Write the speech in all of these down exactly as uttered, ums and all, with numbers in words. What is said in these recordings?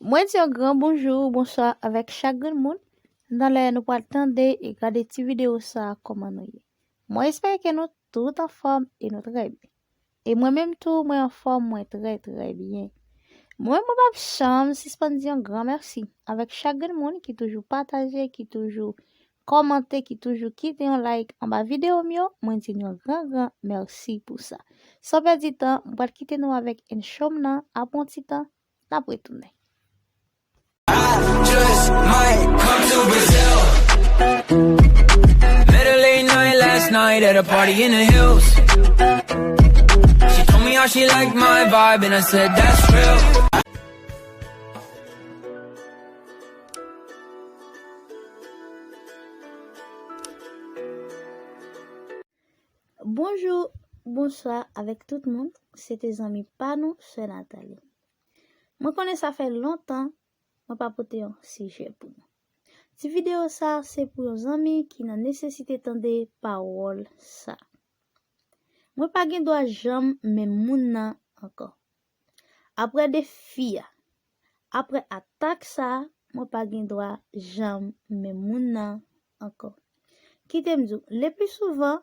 Mwen di yon gran bonjou, bonswa avèk chak grenn moun nan lè nou pral tande e gade ti videyo sa a, kòman nou ye. Mwen espere ke nou tout anfòm e nou trè byen. E mwen menm tou, mwen anfòm, mwen trè, trè byen. Mwen, mwen p ap janm sispann di yon gran mèsi avèk chak grenn moun ki toujou pataje, ki toujou kòmante, ki toujou kite yon like anba videyo m yo. Mwen di nou yon gran, gran mèsi pou sa. San pèdi tan, mwen pral kite nou avèk Enchom nan, apre yon ti tan, n ap retounen. I just might come to Brazil. Met her late night last night at a party in the hills. She told me how she liked my vibe, and I said, "That's real." Bonjou, bonswa avèk tout moun. Se te zanmi pa nou, Sè Nathalie. Mwen konnen sa fè lontan mwen pa pote yon sijè pou nou. Ti videyo sa a se pou yon zanmi ki nan nesesite tande pawòl sa. Mwen pa gen dwa janm menm moun nan ankò. Apre defi a, apre atak sa a, mwen pa gen dwa janm menm moun nan ankò. Kite m di w, le pli souvan,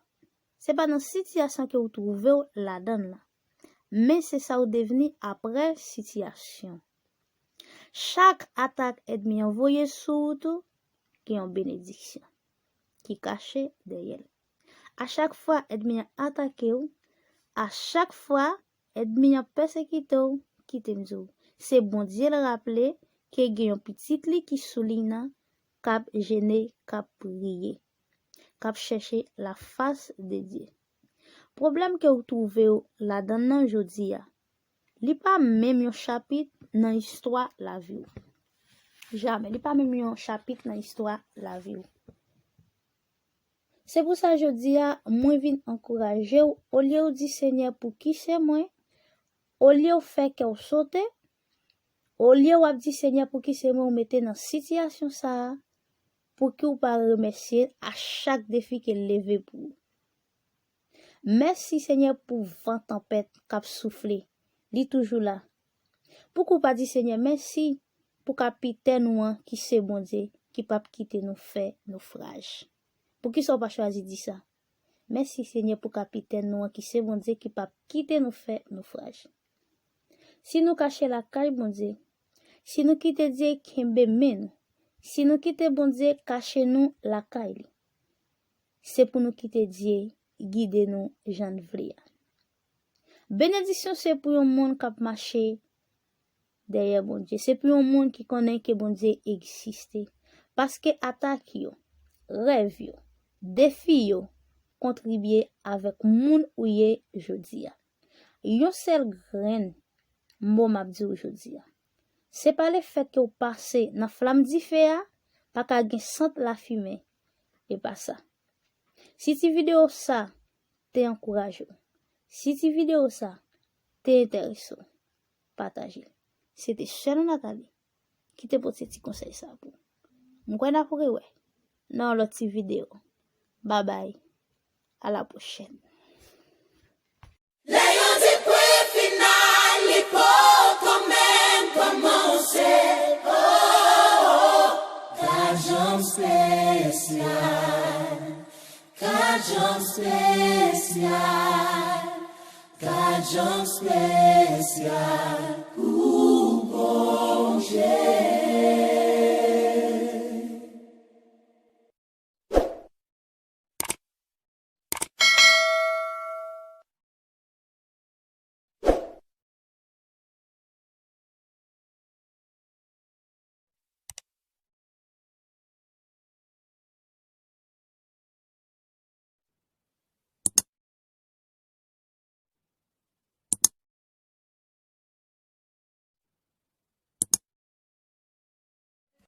se pa nan sitiyasyon ke w twouve w ladan l lan, men se sa w devni apre sitiyasyon. Chak atak ènmi an voye sou wout ou, gen yon benediksyon ki kache dèyè l. A chak fwa ènmi an atake w, a chak fwa ènmi an pèsekite w, kite m di w, se Bondye l raple ke gen yon pitit li ki sou liy nan, k ap jene, k ap priye, k ap chèche lafas de Dye. Pwoblèm ke w twouve w ladan l nan jodi a, li pa menm yon chapit nan istwa lavi w. Jamè, li pa menm yon chapit nan istwa lavi w. Se pou sa jodi a, mwen vin ankouraje w, olye w di Senyè, "Pouki se mwen?" Olye w fè kè w sote, olye w ap di, "Senyè, pouki se mwen ou mete nan sitiyasyon sa a?" Pouki w pa remèsye l a chak defi ke l leve pou ou? Mèsi, Senyè, pou van tanpèt k ap soufle. Li toujou la. Pouki w pa di Senyè mèsi pou kapitèn ou an ki se Bondye, ki p ap kite nou fè nofraj? Poukisa w pa chwazi di sa? Mèsi, Senyè, pou kapitèn nou an ki se Bondye, ki p ap kite nou fè nofraj. Si nou kache lakay Bondye, si nou kite Dye kenbe men nou, si nou kite Bondye kache nou lakay li, se pou nou kite Dye gide nou jan l vle a. Benediksyon se pou yon moun k ap mache dèyè Bondye. Se pou yon moun ki konnen ke Bondye egziste. Paske atak yo, rèv yo, defi yo kontribye avèk moun ou ye jodi a. Yon sèl grenn mo m ap di w jodi a. Se pa lefèt ke w pase nan flanm dife a, pa ka gen sant lafimen. E pa sa. Si ti videyo sa te ankouraje w, si ti videyo sa te enterese w, pataje l. Se te Sè nou Nathalie ki te pote ti konsèy sa pou ou. Mwen kwè n ap rewè nan yon lòt ti videyo. Babay. A la pwochèn. Lè yo di pwen final, li poko menm kòmanse. Oh, oh, oh. Ka janm spesyal, ka janm spesyal, ka janm spesyal.